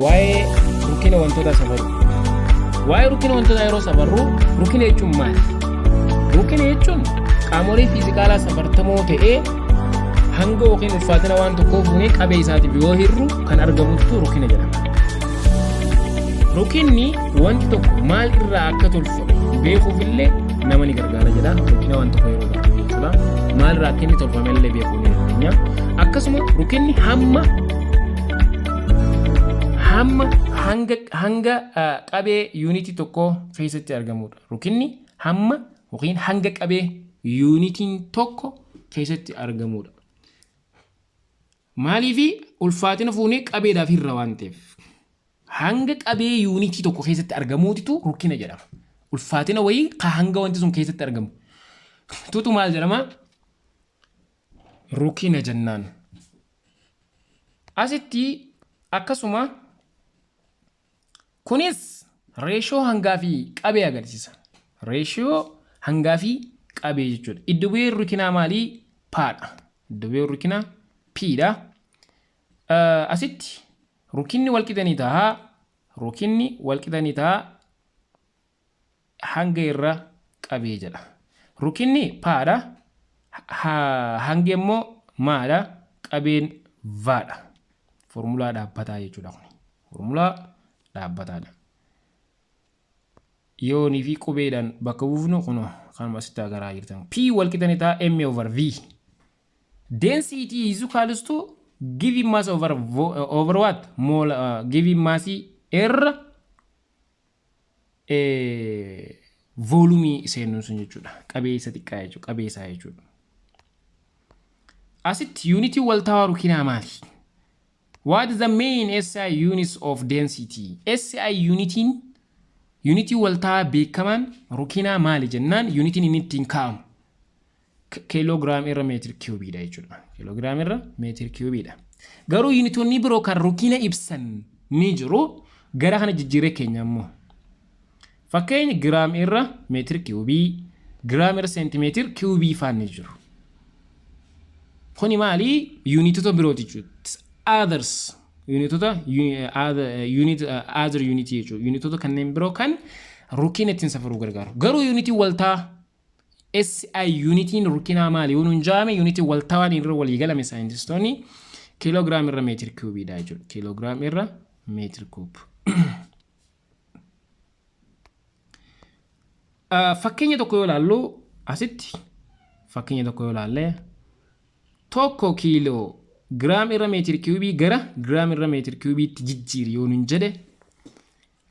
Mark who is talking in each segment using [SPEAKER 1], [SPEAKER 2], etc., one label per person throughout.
[SPEAKER 1] Waa'ee rukkina wantootaa safaruu. Waa'ee rukkina wantootaa yeroo safarru, rukkina jechuun maali? Rukkina jechuun qaamolee fiizikaalaa safartamoo ta'ee hanga yookiin ulfaatina waan tokkoo fuunee qabee isaatiif yoo hirru kan argamutu rukkina jedhama. Rukkinni wanti tokko maal irraa akka tolfame beekuuf illee nama ni gargaara jedha. Rukkina waan tokko yeroo barru jechuudha. Maal irraa akka inni tolfame illee beekuu ni dandeenya. Akkasuma rukkinni hamma hamma hanga hanga qabee yuunitii tokkoo keessatti argamudha. Rukinni hamma yookiin hanga qabee yuunitiin tokko keessatti argamudha. Maaliif ulfaatina fuunee qabeedhaaf hirra waan ta'eef. Hanga qabee yuunitii tokko keessatti argamuutitu rukkina jedhama. Ulfaatina wayii ka hanga wanti sun keessatti argamu. Tutu maal jedhama? Rukina jennaan. Asitti akkasuma kunis reeshoo hangaa fi qabee agarsiisa. Reeshoo hangaa fi qabee jechuudha. Iddo bu'een rukinaa maalii? Paadha. Iddo bu'een rukinaa Pdha. Asitti rukinni walqixa ni ta'a. Rukinni walqixa ni ta'a. Hanga irra qabee jedha. Rukinni paadha. Hangi immoo maadha. Qabeen vaadha. Formulaa dhaabbataa jechuudha kuni. Formulaa dhaabbataadha. Yoonii fi qubeedhaan bakka buufnu kunoo kanuma asitti agaraa jirtan. P walqixa ni ta'a M over V. Density is equals to given mass over what? Mole given mass irra voolumii seennuun sun jechuudha. Qabee isa xiqqaa jechuudha. Qabee isaa jechuudha. Asitti yuunitiin waltaawaa rukinaa maali? What is the main SI units of density? SI unitiin yuunitii waltaawaa beekamaan rukinaa maali jennaan, yuunitiin inni ittiin kaa'amu kiiloogiraam irra meetir kiubiidha jechuudha. Kiiloogiraam irra meetir kiubiidha. Garuu yuunitoonni biroo kan rukina ibsan ni jiru. Gara kana jijjiirree keenya immoo. Fakkeenya giraam irra meetir kiubii, giraam irra seentimeetir kiubii faan ni jiru. Kuni maali? Yuunitota birooti jechuudha. Others yuunitota unit other unit jechuudha. Yuunitota kanneen biroo kan rukina ittiin safaruu gargaaru. Garuu yuunitii waltaa SI yuunitiin rukinaa maali yoo nuun jaame, yuunitiin waltawaan irra walii galame saayintistoonni kiiloogiraam irra meetir kiubiidha jechuudha. Kiiloogiraam irra meetir kuub. Fakkeenya tokko yoo ilaallu, asitti fakkeenya tokko yoo ilaalle, 1 kiiloo giraam irra meetir kiubii gara giraam irra meetir kiubiitti jijjiiri yoo nuun jedhe,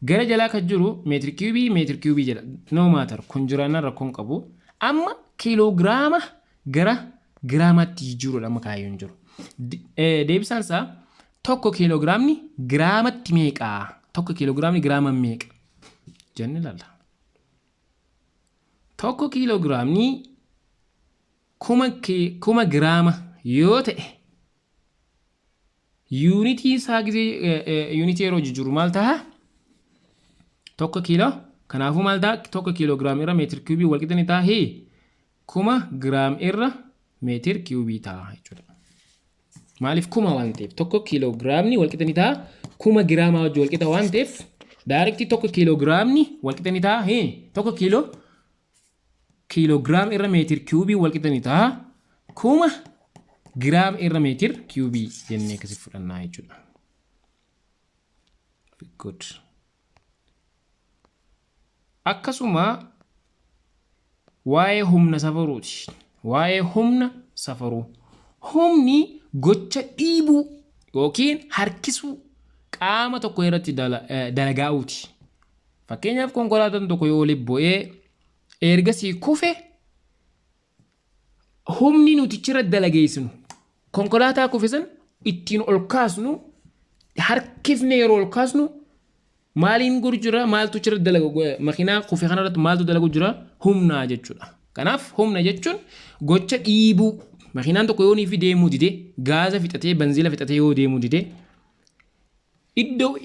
[SPEAKER 1] gara jalaa kan jiru meetir kiubii meetir kiubii jedha. No matter, kun jiraannaan rakkoon qabu. Amma kiiloogiraama gara giraamaatti jijjiiruudha amma kaayyoon jiru. Deebisaan isaa 1 kiiloogiraamni giraamatti meeqaa? 1 kiiloogiraamni giraama meeqa? Jenne ilaalla. 1 kiiloogiraamni 1000 giraama yoo ta'e, yuunitii isaa gisee yuunitii yeroo jijjiiru maal ta'a? 1 kiiloo kanaafuu maal ta'a? 1 kiiloogiraam irra meetir kiubii walqixa ni ta'a 1000 giraam irra meetir kiubii ta'a jechuudha. Maaliif? Kuma waan ta'eef. 1 kiiloogiraamni walqixa ni ta'a 1000 giraamaa wajjin walqixa waan ta'eef, direct 1 kiiloogiraamni walqixa ni ta'a 1 kiiloogiraam irra meetir kiubii walqixa ni ta'a 1000 giraam irra meetir kiubii jennee akkasitti fudhannaa jechuudha. Good. Akkasuma waa'ee humna safaruuti. Waa'ee humna safaruu. Humni gocha dhiibuu yookiin harkisuu qaama tokko irratti dalagaa'uuti. Fakkeenyaaf, konkolaataan tokko yoo walitti bu'ee ergasii kufe, humni nuti achirra dalageessinu konkolaataa kufe san ittiin ol kaasnu, harkifne yeroo ol kaasnu maaliin godhu jira? Maaltu achirra dalagu? Makiinaa kufe kanarratti maaltu dalagu jira? Humnaa jechuudha. Kanaaf humna jechuun gocha dhiibuu. Makiinaan tokko yoo fi deemuu dide, gaaza fixatee, banziila fixatee yoo deemuu dide, iddoo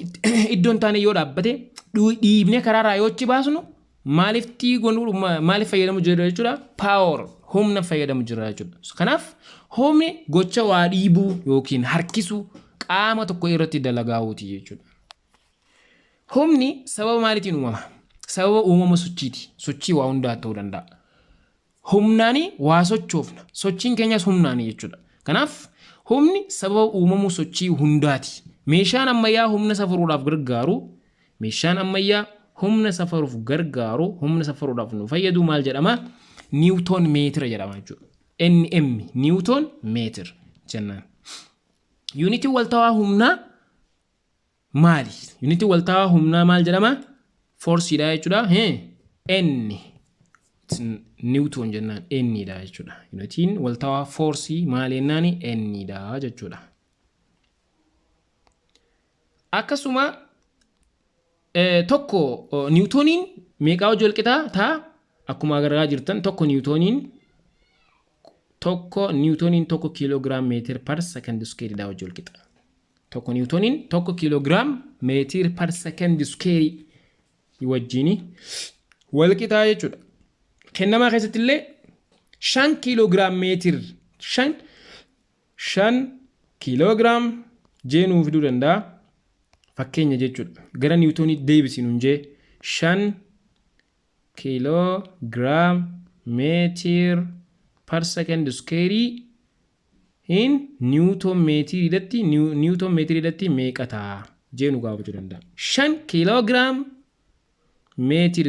[SPEAKER 1] iddoon taane yoo dhaabbate, dhiibnee karaarraa yoo achi baasnu maaliif gonuu, maaliif fayyadamu jira jechuudha? Power, humna fayyadamu jira jechuudha. Kanaaf humni gocha waa dhiibuu yookiin harkisuu qaama tokko irratti dalagaa'uuti jechuudha. Humni sababa maaliitiin uumama? Sababa uumama sochiiti. Sochii waa hundaa ta'uu danda'a. Humnaani waa sochoofna. Sochiin keenyas humnaani jechuudha. Kanaaf humni sababa uumamuu sochii hundaati. Meeshaan ammayyaa humna safaruudhaaf gargaaru, meeshaan ammayyaa humna safaruuf gargaaru, humna safaruudhaaf nu fayyadu maal jedhama? Niwutoon meetira jedhama jechuudha. NM, niwutoon meetir jennaan. Yuunitiin waltawaa humnaa maali? Yuunitiin waltawaa humnaa maal jedhama? Foorsiidha jechuudha. N niwutoon jennaan N dha jechuudha. Yuunitiin waltawaa foorsii maal jennaan? N dha jechuudha. Akkasuma tokko niwutooniin meeqaa hojii walqixaa ta'a? Akkuma agarraa jirtan tokko niwutooniin 1 kiiloogiraam meetir per second squareidha hojii walqixa. 1 niwutooniin 1 kiiloogiraam meetir per second square wajjin walqixaa jechuudha. Kennamaa keessatti illee 5 kiiloogiraam meetir 5 kiiloogiraam jee nuu fiduu danda'a. Fakkeenya jechuudha. Gara niwutoonii deebisi nuun jee, 5 kiiloogiraam meetir per second square in niwutoon meetiriidhatti meeqa ta'a jee nu gaafachuu danda'a. 5 kiiloogiraam meetir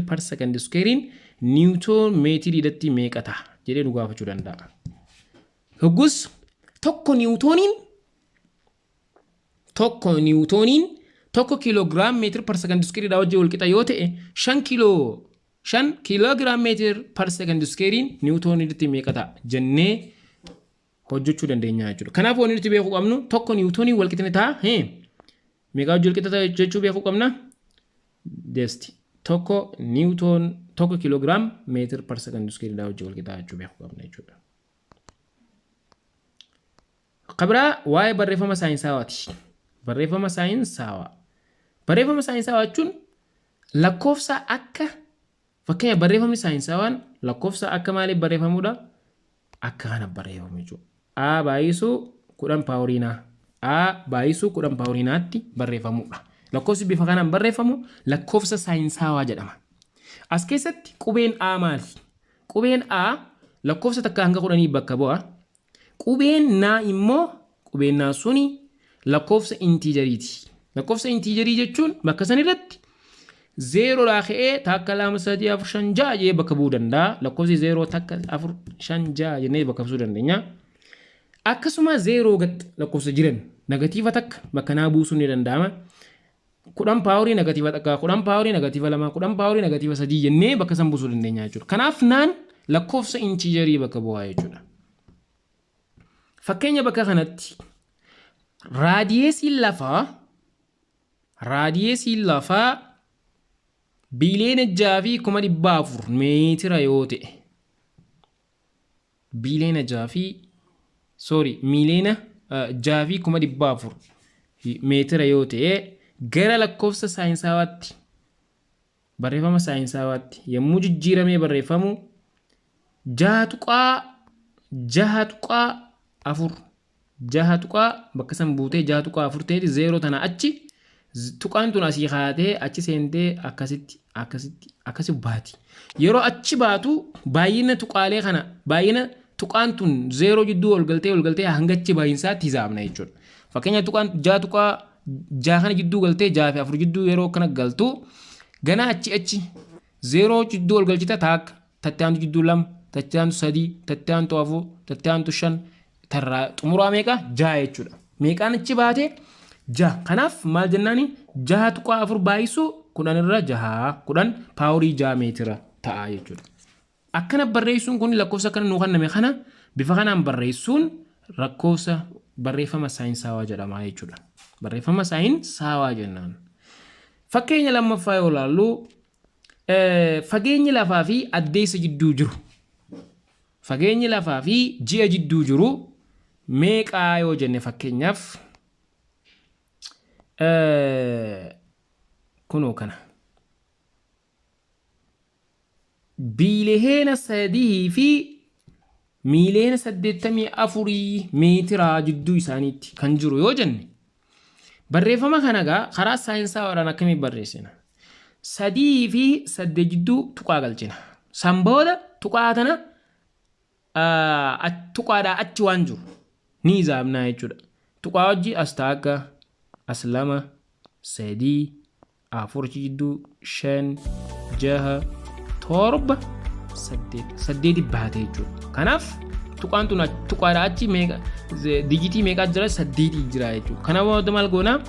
[SPEAKER 1] per second squarein niwutoon meetiriidhatti meeqa ta'a jedhee nu gaafachuu danda'a. Hoggus 1 niwutooniin 1 kiiloogiraam meetir per second squareidha wajjin wal qixa yoo ta'e, 5 kiiloogiraam meetir per second squarein niwutooniitti meeqa ta'a jennee hojjechuu dandeenya jechuudha. Kanaaf wanti nuti beekuu qabnu, 1 niwutoonii wal qixni ta'a meeqa wajjin wal qixa ta'a jechuu beekuu qabna. Deesti 1 niwutoon 1 kiiloogiraam meetir per second squareidha wajjin wal qixa jechuu beekuu qabna jechuudha. Kabiraa waa'ee barreeffama saayinsaawaati. Barreeffama saayinsaawaa. Barreeffama saayinsaawaa jechuun lakkoofsa akka, fakkeenya, barreeffamni saayinsaawaan lakkoofsa akka maaliif barreeffamudha? Akka kana barreeffamu jechuudha. A baay'isuu 10 power naa. A baay'isuu 10 power naatti barreeffamudha. Lakkoofsi bifa kanaan barreeffamu lakkoofsa saayinsaawaa jedhama. As keessatti qubeen A maali? Qubeen A lakkoofsa takka hanga 10 bakka bu'a. Qubeen naa immoo, qubeen naa suni lakkoofsa integeriiti. Lakkoofsa integerii jechuun bakka san irratti zeeroodhaa ka'ee takka, lama, sadii, afur, shan, ja'a jee bakka bu'uu danda'a. Lakkoofsi zeeroo, takka, afur, shan, ja'a jennee bakka buusuu dandeenya. Akkasuma zeeroo gad lakkoofsa jiran negatiiva takka bakka naa buusuun ni danda'ama. 10 power negative takka, 10 power negative lama, 10 power negative sadii jennee bakka san buusuu dandeenya jechuudha. Kanaaf naan lakkoofsa integerii bakka bu'aa jechuudha. Fakkeenya, bakka kanatti raadiyeesiin lafaa 6,400,000 meetira yoo ta'e, biiliyoona jaha fi, sorry, 6,400,000 meetira yoo ta'e, gara lakkoofsa saayinsaawaatti, barreeffama saayinsaawaatti yommuu jijjiiramee barreeffamu 6.6.4, jaha tuqaa bakka san buutee 6.4 ta'eeti, zeeroo tana achi tuqaan tun asii kaatee achi seentee akkasitti akkasitti akkasi baati. Yeroo achi baatu baay'ina tuqaalee kana, baay'ina tuqaan tun zeeroo jidduu ol galtee ol galtee hanga achi baay'insaatti hisaabna jechuudha. Fakkeenya, tuqaan 6.6 kana jidduu galtee, jaha fi afur jidduu yeroo kana galtu, ganaa achi achi zeeroo jidduu ol galchita, takka, tatti aantu jidduu lama, tatti aantu sadii, tatti aantu afur, tatti aantu shan, tarraa xumuraa meeqa? Jaha jechuudha. Meeqaan achi baate? Jaha. Kanaaf maal jennaani? 6.4 baay'isuu 10 irra jaha, 10 power 6 meetira ta'a jechuudha. Akkana barreessuun kun, lakkoofsa akkana nuu kenname kana bifa kanaan barreessuun lakkoofsa barreeffama saayinsaawaa jedhama jechuudha. Barreeffama saayinsaawaa jennaan. Fakkeenya lammaffaa yoo ilaallu, fageenyi lafaa fi addeessa jidduu jiru, fageenyi lafaa fi ji'a jidduu jiru meeqaa yoo jenne, fakkeenyaaf kunoo kana 3,084,000,000 meetiraa jidduu isaaniitti kan jiru yoo jenne, Barreeffama kana egaa karaa saayinsaawwaadhaan akkamiin barreessina? Sadii fi saddeet jidduu tuqaa galchina. San booda tuqaa tana tuqaadhaa achi waan jiru ni izaabnaa jechuudha. Tuqaa wajji as taakka, as lama, sadii, afur achi jidduu, shan, jaha, torba, saddeet. Saddeeti baate jechuudha. Kanaaf tuqaan tun tuqaadhaa achi meeqa dijitii meeqaa jira? Saddeetii jira jechuudha. Kana booda maal goonaa?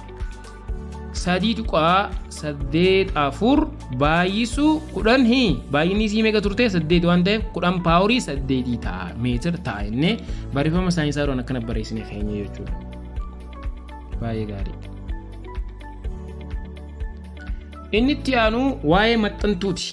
[SPEAKER 1] 3.84 baay'isuu 10 hi baay'inni isii meeqa turte? 8 waan ta'eef 10 paaworii 8 ta'a meetir ta'a jennee barreeffama saayinsaadhaan akkana barreessine keenya jechuudha. Baay'ee gaarii. Inni itti aanu waa'ee maxxantuuti.